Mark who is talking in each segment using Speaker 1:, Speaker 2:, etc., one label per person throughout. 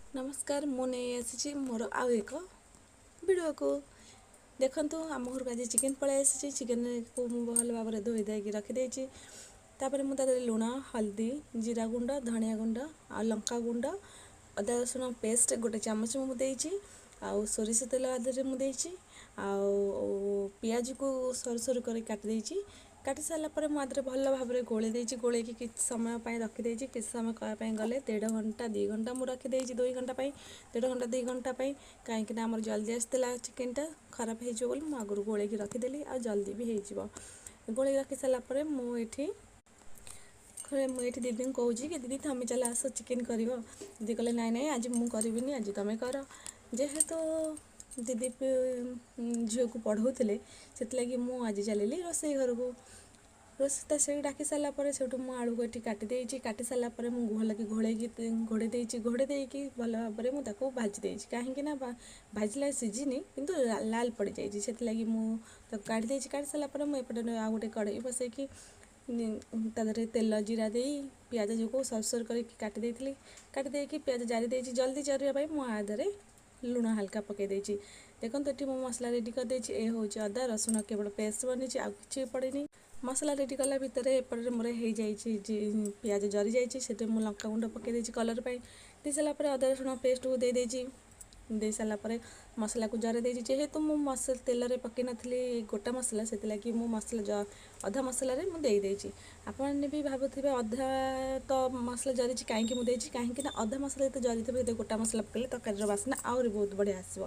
Speaker 1: ନମସ୍କାର, ମୁଁ ନେଇ ଆସିଛି ମୋର ଆଉ ଏକ ଭିଡ଼ିଓକୁ। ଦେଖନ୍ତୁ, ଆମ ଘରକୁ ଆଜି ଚିକେନ୍ ପଳାଇ ଆସିଛି। ଚିକେନ୍କୁ ମୁଁ ଭଲ ଭାବରେ ଧୋଇ ଧାଇକି ରଖିଦେଇଛି। ତାପରେ ମୁଁ ତା ଦେହରେ ଲୁଣ, ହଳଦୀ, ଜିରା ଗୁଣ୍ଡ, ଧନିଆ ଗୁଣ୍ଡ ଆଉ ଲଙ୍କା ଗୁଣ୍ଡ, ଅଦା ରସୁଣ ପେଷ୍ଟ ଗୋଟେ ଚାମଚ ମୁଁ ଦେଇଛି ଆଉ ସୋରିଷ ତେଲ ଦେହରେ ମୁଁ ଦେଇଛି ଆଉ ପିଆଜକୁ ସରୁ ସରୁ କରି କାଟି ଦେଇଛି। କାଟି ସାରିଲା ପରେ ମୁଁ ଆଦେହରେ ଭଲ ଭାବରେ ଗୋଳେଇ ଦେଇଛି। ଗୋଳେଇକି କିଛି ସମୟ ପାଇଁ ରଖିଦେଇଛି। କିଛି ସମୟ କରିବା ପାଇଁ ଗଲେ ଦେଢ଼ ଘଣ୍ଟା 2 ଘଣ୍ଟା ମୁଁ ରଖିଦେଇଛି, 2 ଘଣ୍ଟା ପାଇଁ, ଦେଢ଼ ଘଣ୍ଟା 2 ଘଣ୍ଟା ପାଇଁ, କାହିଁକିନା ଆମର ଜଲ୍ଦି ଆସିଥିଲା ଚିକେନଟା, ଖରାପ ହେଇଯିବ ବୋଲି ମୁଁ ଆଗରୁ ଗୋଳେଇକି ରଖିଦେଲି ଆଉ ଜଲ୍ଦି ବି ହେଇଯିବ। ଗୋଳେଇକି ରଖି ସାରିଲା ପରେ ମୁଁ ଏଇଠି ଦିଦିଙ୍କୁ କହୁଛି କି ଦିଦି, ତମେ ଚାଲ ଆସ, ଚିକେନ କରିବ। ଦିଦି କହିଲେ, ନାଇଁ ନାଇଁ, ଆଜି ମୁଁ କରିବିନି, ଆଜି ତମେ କର। ଯେହେତୁ ଦିଦି ଝିଅକୁ ପଢ଼ଉଥିଲେ, ସେଥିଲାଗି ମୁଁ ଆଜି ଚାଲିଲି ରୋଷେଇ ଘରକୁ। ରୋଷେଇ ସେଇଠି ଡାକି ସାରିଲା ପରେ ସେଇଠୁ ମୁଁ ଆଳୁକୁ ଏଠି କାଟି ଦେଇଛି। କାଟି ସାରିଲା ପରେ ମୁଁ ଭଲକି ଘୋଡ଼େଇକି ଘୋଡ଼େଇ ଦେଇଛି। ଘୋଡ଼େଇ ଦେଇକି ଭଲ ଭାବରେ ମୁଁ ତାକୁ ଭାଜି ଦେଇଛି, କାହିଁକି ନା ଭାଜିଲା ସିଝିନି କିନ୍ତୁ ଲାଲ ପଡ଼ିଯାଇଛି, ସେଥିଲାଗି ମୁଁ ତାକୁ କାଢ଼ି ଦେଇଛି। କାଢ଼ି ସାରିଲା ପରେ ମୁଁ ଏପଟେ ଆଉ ଗୋଟେ କଡ଼େଇ ବସେଇକି ତା ଦେହରେ ତେଲ ଜିରା ଦେଇ ପିଆଜକୁ ସରୁ ସରୁ କରିକି କାଟି ଦେଇଥିଲି। କାଟି ଦେଇକି ପିଆଜ ଜାରି ଦେଇଛି। ଜଲ୍ଦି ଜରିବା ପାଇଁ ମୁଁ ଆ ଦେହରେ ଲୁଣ ହାଲକା ପକାଇ ଦେଇଛି। ଦେଖନ୍ତୁ, ଏଠି ମୁଁ ମସଲା ରେଡ଼ି କରିଦେଇଛି। ଏ ହେଉଛି ଅଦା ରସୁଣ କେବଳ ପେଷ୍ଟ ବନିଛି, ଆଉ କିଛି ପଡ଼ିନି। ମସଲା ରେଡ଼ି କଲା ଭିତରେ ଏପଟରେ ମୋର ହେଇଯାଇଛି, ପିଆଜ ଜରି ଯାଇଛି। ସେଥିରେ ମୁଁ ଲଙ୍କା ଗୁଣ୍ଡ ପକାଇ ଦେଇଛି କଲର୍ ପାଇଁ। ଦେଇ ସାରିଲା ପରେ ଅଦା ରସୁଣ ପେଷ୍ଟକୁ ଦେଇଦେଇଛି। ଦେଇ ସାରିଲା ପରେ ମସଲାକୁ ଜରେଇ ଦେଇଛି। ଯେହେତୁ ମୁଁ ମସଲା ତେଲରେ ପକାଇ ନଥିଲି ଗୋଟା ମସଲା, ସେଥିଲାଗି ମୁଁ ମସଲା ଅଧା ମସଲାରେ ମୁଁ ଦେଇଦେଇଛି। ଆପଣମାନେ ବି ଭାବୁଥିବେ, ଅଧା ତ ମସଲା ଜରିଛି, କାହିଁକି ମୁଁ ଦେଇଛି? କାହିଁକି ନା ଅଧା ମସଲା ଯେତେ ଜରିଥିବ, ସେତେ ଗୋଟା ମସଲା ପକାଇଲେ ତରକାରୀର ବାସ୍ନା ଆହୁରି ବହୁତ ବଢ଼ିଆ ଆସିବ।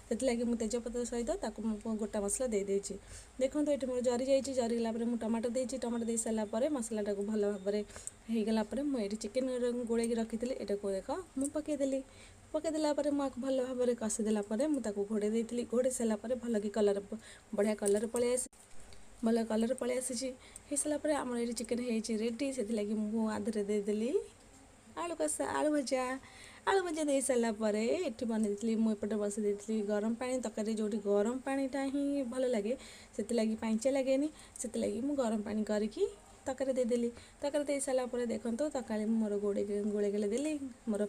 Speaker 1: ସେଥିଲାଗି ମୁଁ ତେଜପତ୍ର ସହିତ ତାକୁ ମୁଁ ଗୋଟା ମସଲା ଦେଇଦେଇଛି। ଦେଖନ୍ତୁ, ଏଠି ମୋର ଜରି ଯାଇଛି। ଜରିଗଲା ପରେ ମୁଁ ଟମାଟୋ ଦେଇଛି। ଟମାଟୋ ଦେଇ ସାରିଲା ପରେ ମସଲାଟାକୁ ଭଲ ଭାବରେ ହେଇଗଲା ପରେ ମୁଁ ଏଇଠି ଚିକେନ୍ ଗୋଳେଇକି ରଖିଥିଲି, ଏଇଟାକୁ ଦେଖ ମୁଁ ପକାଇଦେଲି। ପକାଇ ଦେଲା ପରେ ମୁଁ ଆକୁ ଭଲ ଭାବରେ କଷିଦେଲା ପରେ ମୁଁ ତାକୁ ଘୋଡ଼େଇ ଦେଇଥିଲି। ଘୋଡ଼େଇ ସାରିଲା ପରେ ଭଲକି କଲର୍, ବଢ଼ିଆ କଲର୍ ପଳେଇ ଆସି ଭଲ କଲର୍ ପଳେଇ ଆସିଛି। ହେଇସାରିଲା ପରେ ଆମର ଏଇଠି ଚିକେନ୍ ହେଇଛି ରେଡ଼ି। ସେଥିଲାଗି ମୁଁ ଆଦେହରେ ଦେଇଦେଲି ଆଳୁ କଷା, ଆଳୁ ଭଜା। ଆଳୁ ଭଜା ଦେଇ ସାରିଲା ପରେ ଏଠି ବନେଇ ଦେଇଥିଲି, ମୁଁ ଏପଟେ ବସେଇ ଦେଇଥିଲି ଗରମ ପାଣି। ତରକାରୀ ଯେଉଁଠି ଗରମ ପାଣିଟା ହିଁ ଭଲ ଲାଗେ, ସେଥିଲାଗି ପାଣିଚିଆ ଲାଗେନି, ସେଥିଲାଗି ମୁଁ ଗରମ ପାଣି କରିକି ତରକାରୀ ଦେଇଦେଲି। ତରକାରୀ ଦେଇ ସାରିଲା ପରେ ଦେଖନ୍ତୁ, ତରକାରୀ ମୋର ଗୋଳେଇ ଗୋଳେଇ ଦେଲି, ମୋର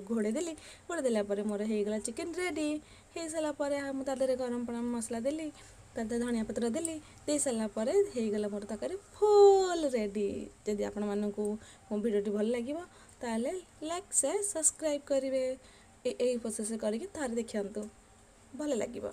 Speaker 1: ଘୋଡ଼େଇ ଦେଲି। ଘୋଡ଼େଇ ଦେଲା ପରେ ମୋର ହେଇଗଲା ଚିକେନ୍ ରେଡ଼ି। ହେଇସାରିଲା ପରେ ମୁଁ ତା ଦେହରେ ଗରମ ମସଲା ଦେଲି, ତା ଦେହରେ ଧନିଆ ପତ୍ର ଦେଲି। ଦେଇ ସାରିଲା ପରେ ହେଇଗଲା ମୋର ତରକାରୀ ଫୁଲ୍ ରେଡ଼ି। ଯଦି ଆପଣମାନଙ୍କୁ ମୋ ଭିଡ଼ିଓଟି ଭଲ ଲାଗିବ, ତାହେଲେ ଲାଇକ୍, ସେୟାର, ସବସ୍କ୍ରାଇବ୍ କରିବେ। ଏଇ ପ୍ରୋସେସ୍ କରିକି ଥରେ ଦେଖନ୍ତୁ, ଭଲ ଲାଗିବ।